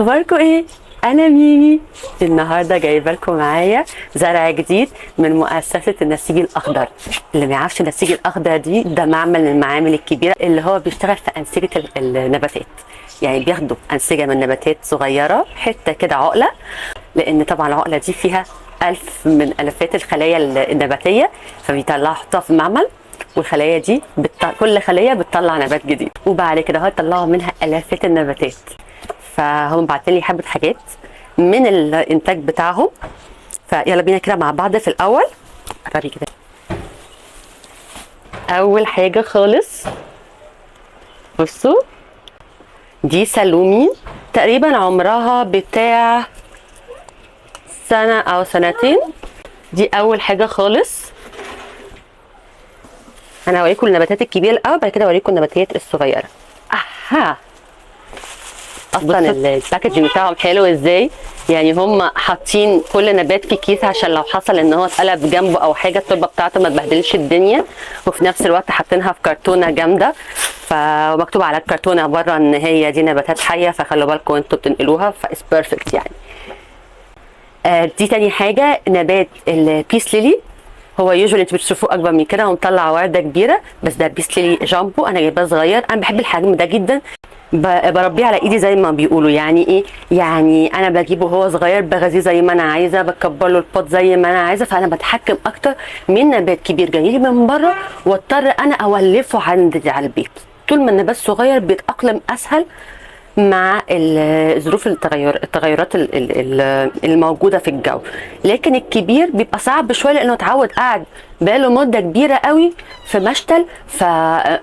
اخباركم ايه؟ انا ميمي. النهارده جايبه لكم معايا زرع جديد من مؤسسة النسيج الاخضر. اللي ما يعرفش النسيج الاخضر دي، ده معمل من المعامل الكبيرة اللي هو بيشتغل في انسجة النباتات. يعني بياخدوا انسجة من نباتات صغيرة، حتة كده عقله، لان طبعا العقلة دي فيها ألف من ألفات الخلايا النباتية، فبيطلعوا يحطوها في المعمل، والخلايا دي كل خلية بتطلع نبات جديد، وبعد كده هو يطلعوا منها آلافات النباتات. فهم بعتين لي حبة حاجات من الإنتاج بتاعهم، فيلا بينا كده مع بعض. في الأول قربي كده. أول حاجة خالص، بصوا، دي سالومي تقريبا عمرها بتاع سنة أو سنتين. دي أول حاجة خالص. أنا هوريكم النباتات الكبيرة الأول، بعد كده هوريكم النباتات الصغيرة. أها، أصلا ال packaging بتاعهم حلو إزاي، يعني هم حاطين كل نبات في كيس عشان لو حصل إن هو اتقلب جنبه أو حاجة التربة بتاعته ما تبهدلش الدنيا، وفي نفس الوقت حاطينها في كرتونة جامدة، فمكتوب على الكرتونة بره إن هي دي نباتات حية، فخلوا بالكم وانتوا بتنقلوها، ف it's perfect يعني. دي تاني حاجة، نبات ال peace lily. هو usually انتوا بتشوفوه اكبر من كده ومطلع ورده كبيره، بس ده peace lily jumbo، انا جايباه صغير. انا بحب الحجم ده جدا، بربيه على ايدي زي ما بيقولوا. يعني ايه؟ يعني انا بجيبه وهو صغير، بغذيه زي ما انا عايزه، بكبر له ال pot زي ما انا عايزه، فانا بتحكم اكتر من نبات كبير جاي لي من بره واضطر انا اولفه عندي على البيت. طول ما النبات صغير بيتاقلم اسهل مع ظروف التغيرات الموجودة في الجو، لكن الكبير بيبقى صعب شوية لانه اتعود قعد بقاله مده كبيرة قوي في مشتل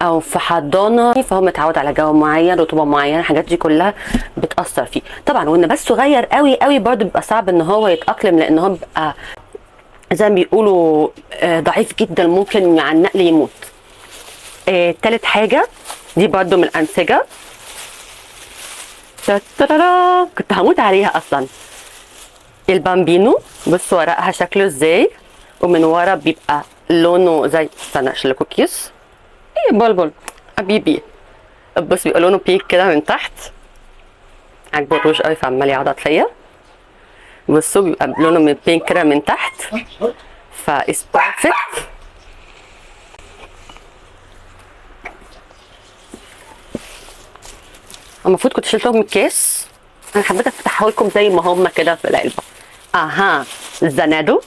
او في حضانه، فهو متعود على جو معين، رطوبة معينه، الحاجات دي كلها بتاثر فيه طبعا. والنبات صغير قوي قوي برده بيبقى صعب ان هو يتاقلم، لان هو بيبقى زي ما بيقولوا ضعيف جدا، ممكن مع النقل يموت. تالت حاجة دي برده من الانسجه. تاتارارا. كنت هموت عليها اصلا، البامبينو. بصوا ورقها شكله ازاي، ومن ورا بيبقى لونه زي، استنى اشيل لكم كيس. ايه بلبل حبيبي، بص بيبقى لونه pink كده من تحت، عاجبه الروج قوي فعمال يعضط فيا. بصوا بيبقى لونه من pink كده من تحت، ف it's perfect. المفروض كنت شلتهم من الكيس، انا حبيت افتحه لكم زي ما هم كده في العلبة. اها، الزنادو،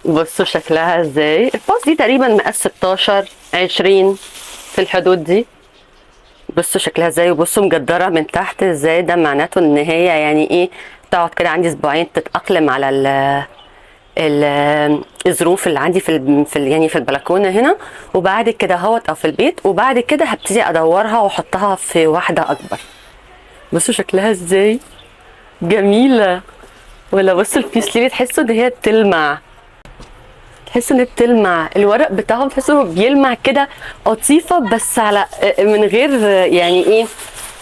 بصوا شكلها ازاي. الباص دي تقريبا مقاس 16 20 في الحدود دي. بصوا شكلها ازاي، وبصوا مجدره من تحت ازاي. ده معناته ان هي يعني ايه، تقعد كده عندي اسبوعين تتاقلم على الظروف اللي عندي يعني في البلكونه هنا، وبعد كده اهوت او في البيت، وبعد كده هبتدي ادورها واحطها في واحدة اكبر. بصوا شكلها ازاي جميلة. ولا بصوا ال peace lily، تحسوا ان هي بتلمع، تحسوا ان هي بتلمع، الورق بتاعهم تحسوا انه بيلمع كده، قطيفة بس على من غير يعني ايه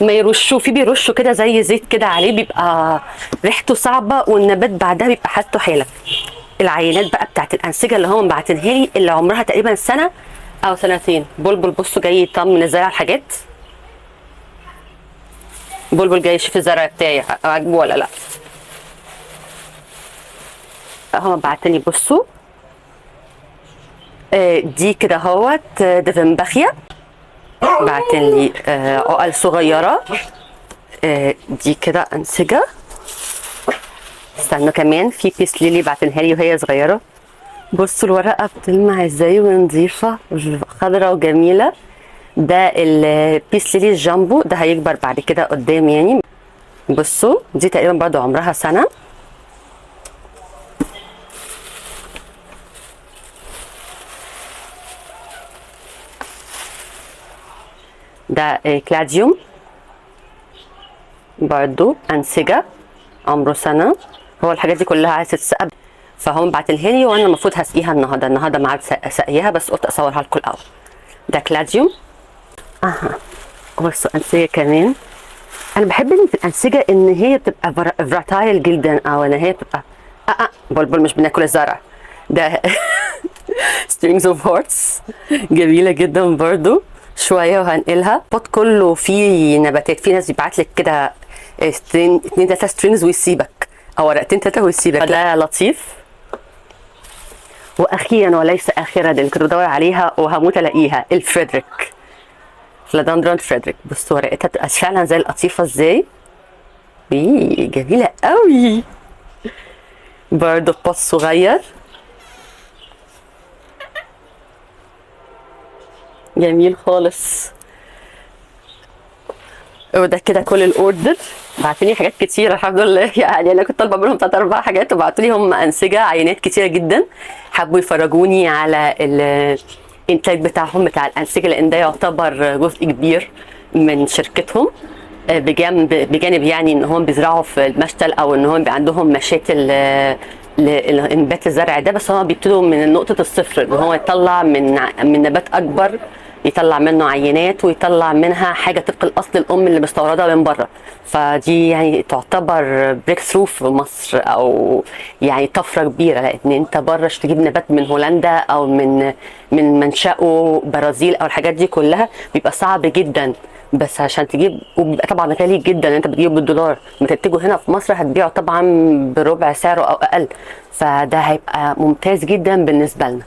ما يرشوه، في بيرشوا كده زي زيت كده عليه، بيبقى ريحته صعبة، والنبات بعدها بيبقى حالته حاله. العينات بقى بتاعت الانسجة اللي هم بعتنها لي، اللي عمرها تقريبا سنة او سنتين. بلبل بصوا جاي يطمن ازاي على الحاجات. بلبل جاي يشوف الزرع بتاعي عاجبه ولا لا. هم بعتني بصوا، دي كده اهوت، ديفنباخيا، بعتن لي عقل صغيرة. دي كده انسجة. استنوا كمان في peace lily بعتنها لي وهي صغيرة. بصوا الورقة بتلمع ازاي ونظيفه، خضرة وجميلة. ده ال peace lily ال jumbo، ده هيكبر بعد كده قدام يعني. بصوا دي تقريبا برضو عمرها سنة. ده كلاديوم برضو أنسجة عمره سنة. هو الحاجات دي كلها عايزة تتسقى، فهم بعتلها لي وانا المفروض هسقيها النهارده. النهارده ميعاد سقيها، بس قلت اصورها لكم الاول. ده كلاديوم. اها بصوا أنسجة كمان. انا بحب ان في الأنسجة ان هي بتبقى فراتايل جدا، او ان هي بتبقى بلبل مش بناكل الزرع ده. strings of hearts جميلة جدا برضو. شوية وهنقلها. pot كله فيه نباتات، في ناس بيبعت لك كده اتنين تلاتة strings ويسيبك، او ورقتين تلاتة ويسيبك، ده لطيف. واخيرا وليس اخرا اللي كنت بدور عليها وهموت الاقيها، الفريدريك، philodendron فريدريك. بصوا ورقتها بتبقى فعلا زي القطيفه ازاي، ايه جميلة قوي. برضه pot صغير جميل خالص. وده كده كل ال order. بعتني حاجات كتير الحمد لله، يعني انا كنت طالبه منهم 3 4 حاجات وبعتوا لي هم انسجة عينات كتيرة جدا. حبوا يفرجوني على الانتاج بتاعهم بتاع الانسجة، لان ده يعتبر جزء كبير من شركتهم، بجانب يعني ان هم بيزرعوا في المشتل او ان هم بيبقى عندهم مشاتل لانبات الزرع ده، بس هم بيبتدوا من نقطة الصفر، ان هو يطلع من نبات اكبر، يطلع منه عينات ويطلع منها حاجة طبق الاصل الام اللي مستورده من بره. فدي يعني تعتبر breakthrough في مصر، او يعني طفرة كبيرة، لان انت بره عشان تجيب نبات من هولندا او من منشأه برازيل او الحاجات دي كلها بيبقى صعب جدا، بس عشان تجيب، وبيبقى طبعا غالي جدا، انت بتجيبه بالدولار، ما تنتجه هنا في مصر هتبيعه طبعا بربع سعره او اقل، فده هيبقى ممتاز جدا بالنسبة لنا.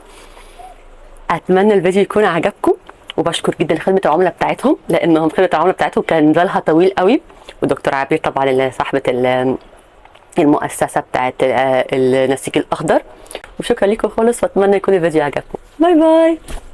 اتمنى الفيديو يكون عجبكم، وبشكر جدا خدمة العملاء بتاعتهم، لانهم خدمة العملاء بتاعتهم كان بالها طويل قوي، ودكتور عبير طبعا اللي صاحبه المؤسسة بتاعت النسيج الاخضر. وشكرا لكم خالص، واتمنى يكون الفيديو عجبكم. bye bye.